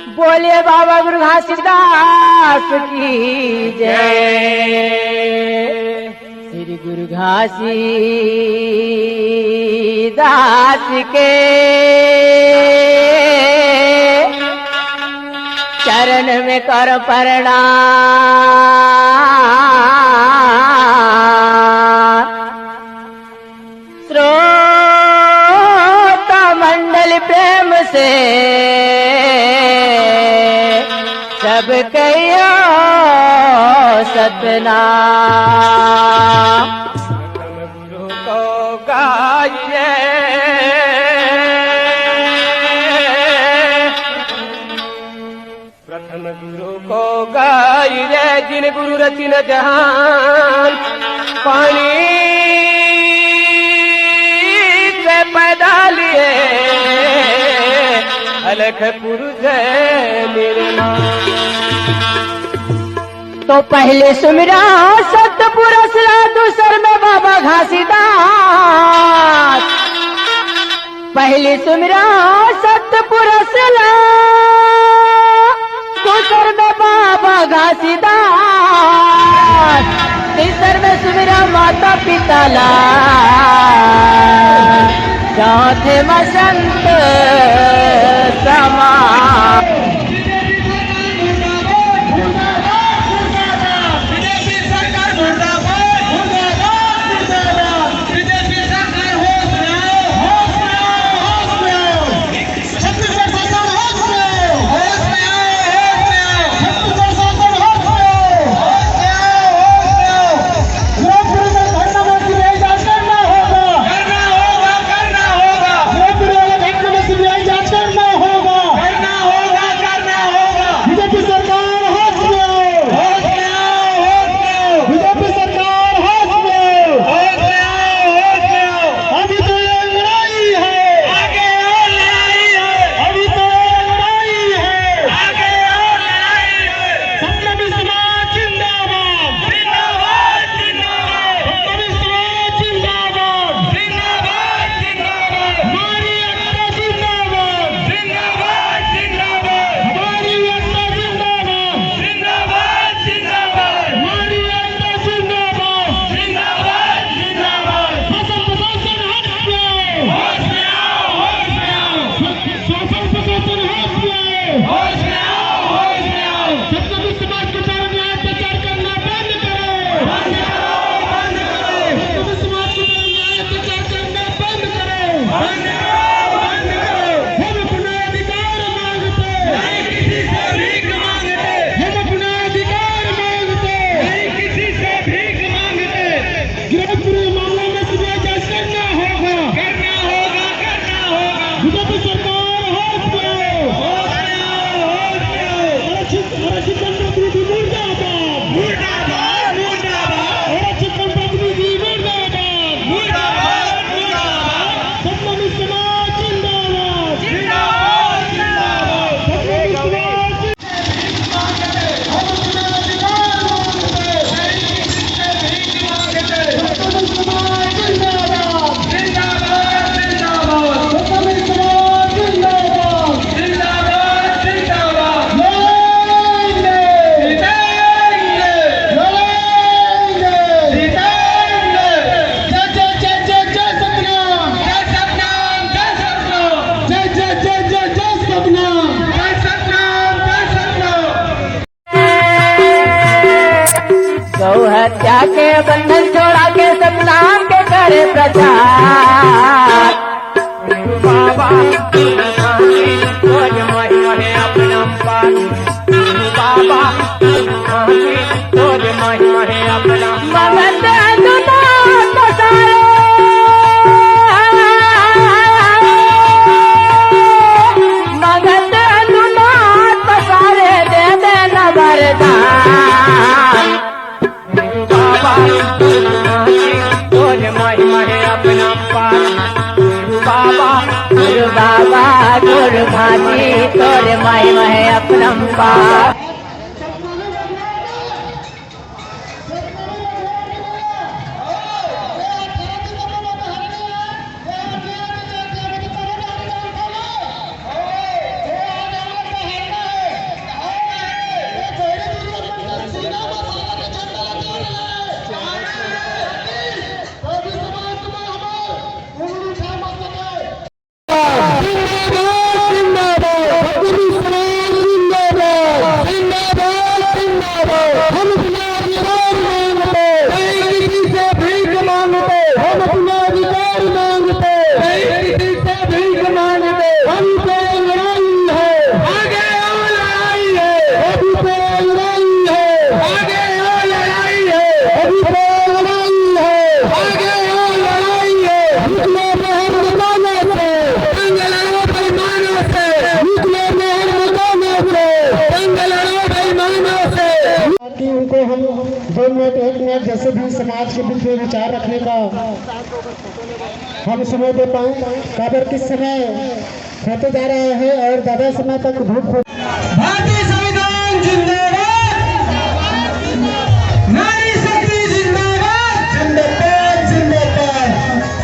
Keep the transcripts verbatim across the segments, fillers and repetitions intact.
बोले बाबा गुरु घासीदास की जय। श्री गुरु घासीदास के चरण में कर प्रणाम। श्रोता मंडल प्रेम से सब कहियो सतनाम। प्रथम गुरु को गाइए, प्रथम गुरु को गाइए, जिन गुरु रचिन जहान। पानी से पैदा लिए अलख पुरुष निर्माण। तो पहले सुमिरा सतपुरुष ला, दूसर में बाबा घासीदास। पहली सुमिरा सतपुरुष ला, दूसर में बाबा घासीदास, तीसर में सुमिरा माता पिता ला, चौथे में संत समाज। बीजेपी सरकार मुर्दाबाद, मुर्दाबाद, मुर्दाबाद, मुर्दाबाद। बीजेपी सरकार होश में आओ, होश में आओ, होश में आओ। छत्तीसगढ़ शासन होश में आओ, होश में आओ, होश में आओ। छत्तीसगढ़ शासन होश में आओ, होश में आओ, होश में आओ। गोरखपुर में धरना में सीबीआई जांच करना होगा, करना होगा, करना होगा। गोरखपुर वाले धरना में सीबीआई जांच करना होगा, करना होगा, करना होगा। बीजेपी सरकार होश में आओ, होश में आओ, होश में आओ। बीजेपी सरकार होश में आओ, होश में आओ, होश में आओ। अभी तो ये लड़ाई है, आगे और लड़ाई है। अभी तो ये लड़ाई है, आगे और लड़ाई है। सतनामी समाज जिंदाबाद, जिंदाबाद, जिंदाबाद। सतनामी समाज जिंदाबाद, जिंदाबाद, जिंदाबाद। हमारी एकता जिंदाबाद, जिंदाबाद, जिंदाबाद। हमारी एकता जिंदाबाद, जिंदाबाद, जिंदाबाद। हमारी एकता जिंदाबाद, जिंदाबाद, जिंदाबाद। शासन प्रशासन होश में आओ, होश में आओ, होश में आओ। शासन प्रशासन होश में आओ, होश में आओ, होश में आओ। सतनामी समाज के ऊपर अन्याय अत्याचार करना बंद करो, बंद करो, बंद करो। सतनामी समाज के ऊपर अन्याय अत्याचार करना बंद करो, बंद करो, बंद करो। हम अपना अधिकार मांगते, नहीं किसी से भीख मांगते। हम अपना अधिकार मांगते, नहीं किसी से भीख मांगते। गिरफ्तारी मामला में सीबीआई जांच करना होगा, करना होगा, करना होगा। बीजेपी सरकार होश में आओ, होश में आओ, होश में आओ। आरक्षित, आरक्षित जनप्रतिनिधि मुर्दाबाद, मुर्दाबाद, मुर्दाबाद। आरक्षित जनप्रतिनिधि मुर्दाबाद, मुर्दाबाद, मुर्दाबाद। सतनामी समाज जिंदाबाद, जिंदाबाद, जिंदाबाद। सतनामी समाज जय, जय, जय, जय, जय सतनाम। जय, जय, जय, जय, जय सतनाम। जय सतनाम, जय सतनाम। गौ हत्या के बंधन छोड़ा के सतनाम के करे प्रचार। बाबा, तोर महिमा है अपरंपार। बाबा, तोर महिमा है अपरंपार। मगन दुनिया पसारो, मगन दुनिया पसारे दे देना वरदान। बाबा, तोर महिमा है अपरंपार। बाबा, गुरु बाबा, गुरु घासी, तोर महिमा है अपरंपार। भी समाज के बीच में विचार रखने का हम समय दे पाए, काबर कि समय होते जा रहा है और ज्यादा समय तक धूप हो भारतीय संविधान जिंदाबाद, नारी शक्ति जिंदाबाद, जिंदाबाद, जिंदाबाद।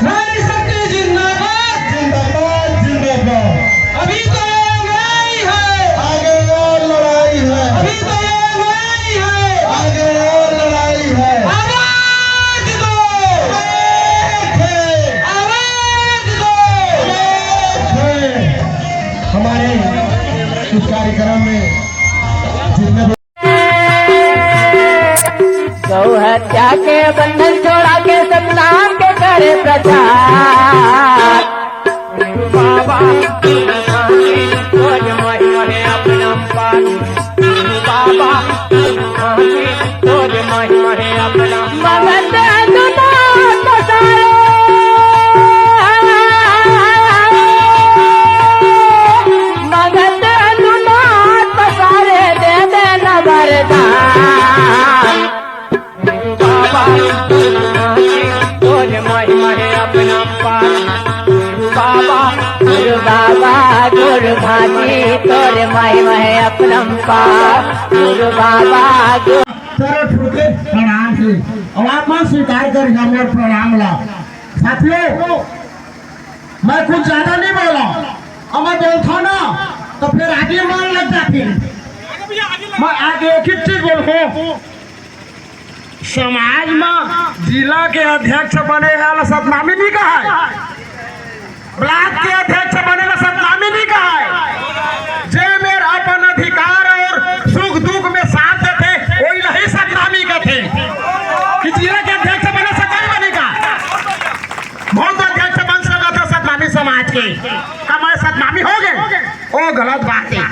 नारी शक्ति जिंदाबाद, जिंदाबाद, जिंदाबाद। अभी तो ये लड़ाई है, आगे और लड़ाई है, अभी तो ये लड़ाई है, आगे और लड़ाई है। आवाज दो, आवाज दो, आवाज दो। हमारे इस कार्यक्रम में जितने भी गौ हत्या के बंधन छोड़ा के सतनाम के करे प्रचार। बाबा, तोर महिमा है अपरंपार। बाबा, तोर महिमा है अपरंपार। मगन दुनो पसारो, मगन दुनो पसारे दे देना वरदान। बाबा, तोर महिमा है अपरंपार। बाबा, गुरु बाबा, गुरु भाजी, तोर महिमा है अपरंपार। गुरु बाबा, गुरु चलो, छोटे प्रणाम हे। अब आप मन स्वीकार करिहा मोर प्रणाम ला। साथियों, मैं कुछ ज्यादा नहीं बोला, अब मैं बोलता ना तो फिर आगे मन लग जाती। मैं आगे एक ही चीज बोलूं, समाज में जिला के अध्यक्ष बने हे ला सतनामी नहीं कहा है, ब्लॉक के अध्यक्ष बने ला सतनामी नहीं कहा है। जे मेर अपन अधिकार और सुख दुख में साथ देथे, वही नहीं सतनामी कहथे। कि जिला के अध्यक्ष बने सतनामी बने का? बहुत अध्यक्ष बन सकत हे सतनामी समाज के। का मैं सतनामी हो गए? ओ गलत बात है।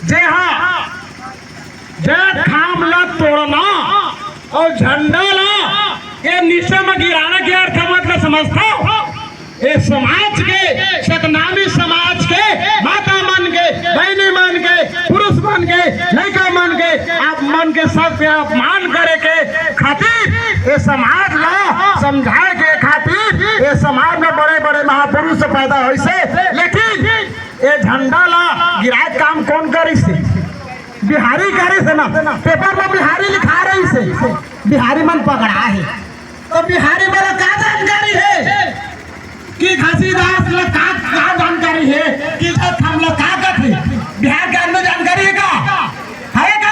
जे हाँ, जे थाम ला तोड़ना और झंडा ला ये नीचे में गिराना के अर्थ मतलब समझता हो? ये समाज के, सतनामी समाज के माता मन के, बहनी मन के, पुरुष मन के, लड़का मन के, आप मन के सबके अपमान करे के खातिर, ये समाज ला समझाए के खातिर ये समाज में बड़े बड़े महापुरुष पैदा होइसे। लेकिन ये झंडा ला गिराए काम कौन करिस? बिहारी करिस ना, पेपर में बिहारी लिखा रहिस, बिहारी मन पकड़ा हे। तो बिहारी मन ला का जानकारी हे कि घासीदास ला का, का जानकारी हे कि जब हम लोग का कथे? बिहार के आदमी जानकारी हे का? हे का?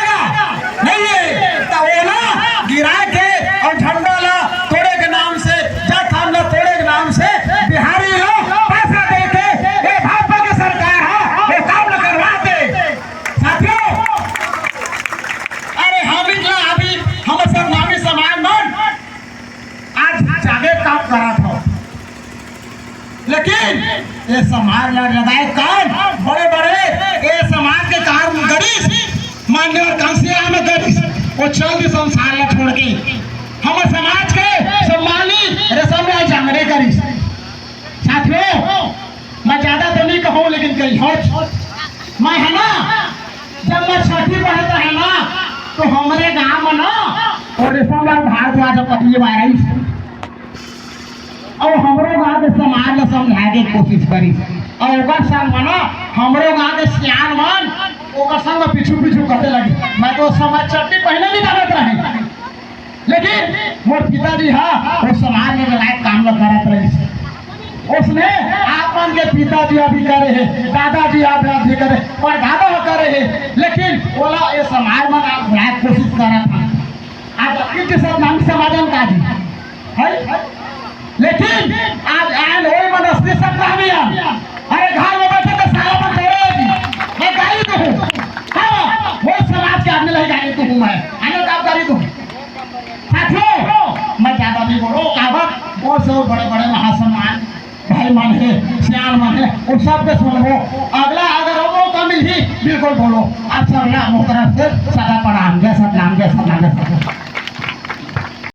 नहीं हे। तो वो ना गिरा के और झंडा ला तोड़े के नाम से, जब हम ला तोड़े के नाम से बिहारी लोग पैसा दे के ये भाजपा के सरकार हे, वो काम ला करवा दे। साथियों, अरे हम इतना अभी हम सतनामी समाज मन आज जागे काम करत हो, लेकिन ये समाज लड़ लगाए काम बड़े बड़े ये समाज के काम करिस, मान्यवर कांसीराम करिस, वो चल दी संसार ला छोड़ के। हमर समाज के सम्मानी रेशम लाल जांगड़े करिस। साथियों, मैं ज्यादा तो नहीं कहूँ, लेकिन कहीं हो, मैं है ना, जब मैं छठी पढ़त रहे ना, तो हमरे गांव में ना, और रेशम लाल भारद्वाज पत्नी बारिश, और हमरो गांव के समाज ला समझाए के कोशिश करिस, और ओकर संग में ना, हमरो गांव के सियान मन ओकर संग में पीछू पीछू कटे लगी। मैं तो उस समय चड्डी पहने नहीं जानत रहे, लेकिन मोर पिताजी हा वो समाज में लड़ाई काम ल करत रहिस। उसने आप मन के पिताजी अभी करे हे, दादाजी आप भी करे, परदादा ह करे हे, लेकिन ओला ये समाज में आप लड़ाई कोशिश करत हा। आज अभी के सब नाम समाजन का जी है, लेकिन आज आयन ओई मन असली सब नाम ही है। अरे घर में बैठे तो साला मन करे जी, मैं गाली दूँ। हाँ, वो समाज के आदमी नहीं गाली दूँ मैं, आने का गाली दूँ। साथियों, मैं ज्यादा नहीं बोलूं, काबर वो सब बड़े बड़े महासम्मान भाई मन हे, सियान मन हे, वो सब के सुनबो। अगला अगर वो मौका मिलही, बिल्कुल बोलो। आप सब ला मोर तरफ से सदा प्रणाम। जय सतनाम, जय सतनाम, जय सतनाम।